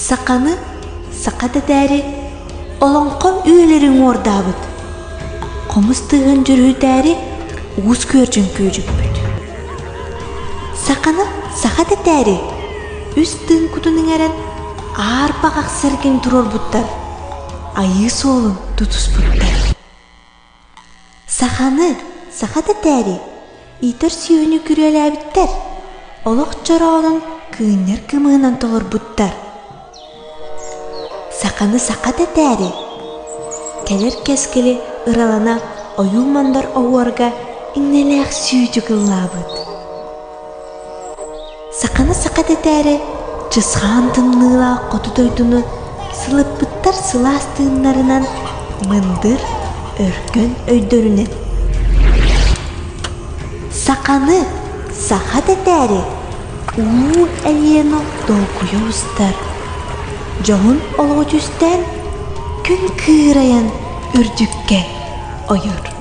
Саханы саха дэтээри олоҥхо үөлэрин уордаабыт, хомус тыаһын дьүрүһүтээри уус күөрчүн күөдьүппүт. Саханы саха дэтээри үс тыын кутун иҥэрэн аар баҕах сэргэни туруорбуттар, айыы суолун тутуспуттар. Саханы, саха дэтээри, иитэр сүөһүнү күрүөлээбиттэр, олох чороонун кыынньар кымыһынан толорбуттар. Саханы саха дэтээри, кэлэр кэскили ыралана ойуу-мандар оһуорга иҥнэлээх сүүтүк ыллаабыт. Саханы саха дэтээри, чысхаан тымныылаах хоту дойдуну сылыппыттар сылаас тыыннарынан, мындыр, өркөн өйдөрүнэн. Саханы саха дэтээри, уу эйиэни долгуйа устар, дьоһун олоҕу түстээн, күн кыырайан үрдүккэ ойор.